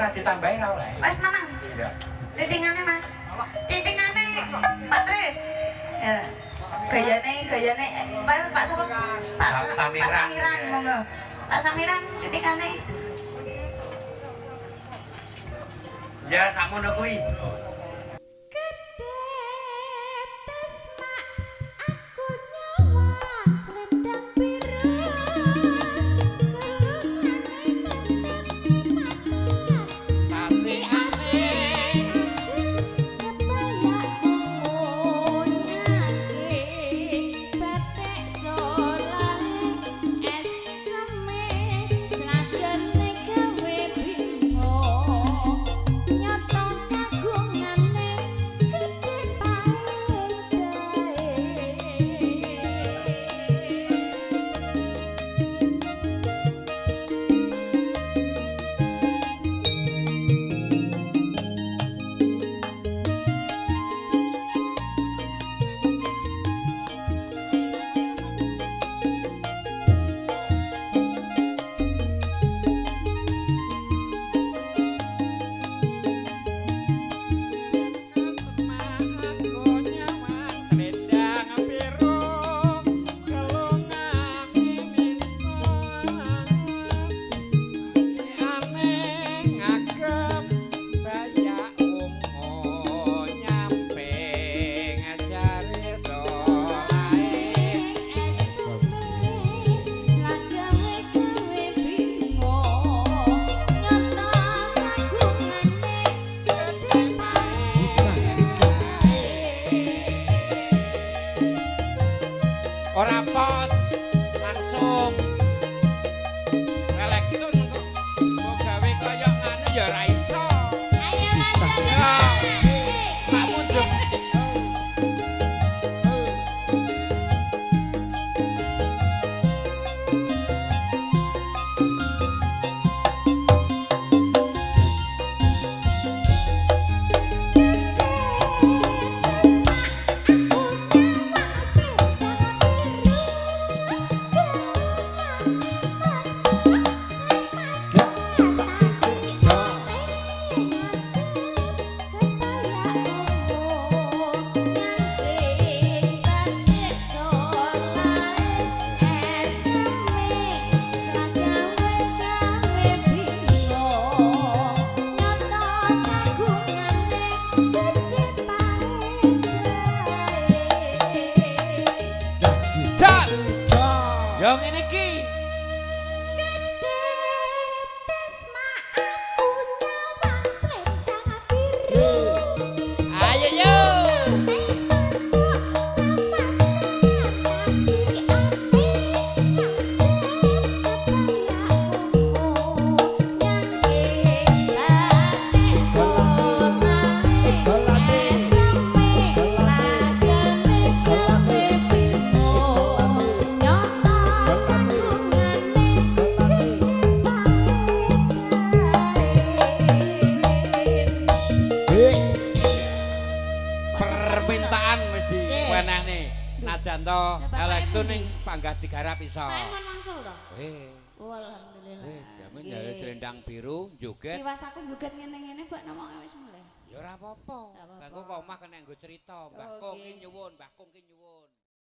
ora ditambahi ra oleh. Wes menang. Iya. Titingane Mas. Titingane Pak Tris. Ya. Gayane Pak sapa? Pak Samiran. Pak Samiran monggo. Pak Samiran titingane. Ya sakmono kuwi. Ora pos langsung elektron kok mbok gawe kaya ngene ya ora iso. Ayo Mas. Ya. Pak Munjuk. Jan. Ya ngene iki. Ayo yo. Permintaan wis diwenehne. Najan to elektron ning panggah digarap iso. Pak wangsul to? Eh, Oh, alhamdulillah. wis jaman jare selendang biru joget. Tiwas aku joget ngene-ngene mbak ngomong wis mulai. Ya ora apa-apa. Ora apa-apa. Lah engko kok omah kena nggo cerita, Mbah Oh, Kong ki nggih. nyuwun, Mbah Kong ki nyuwun.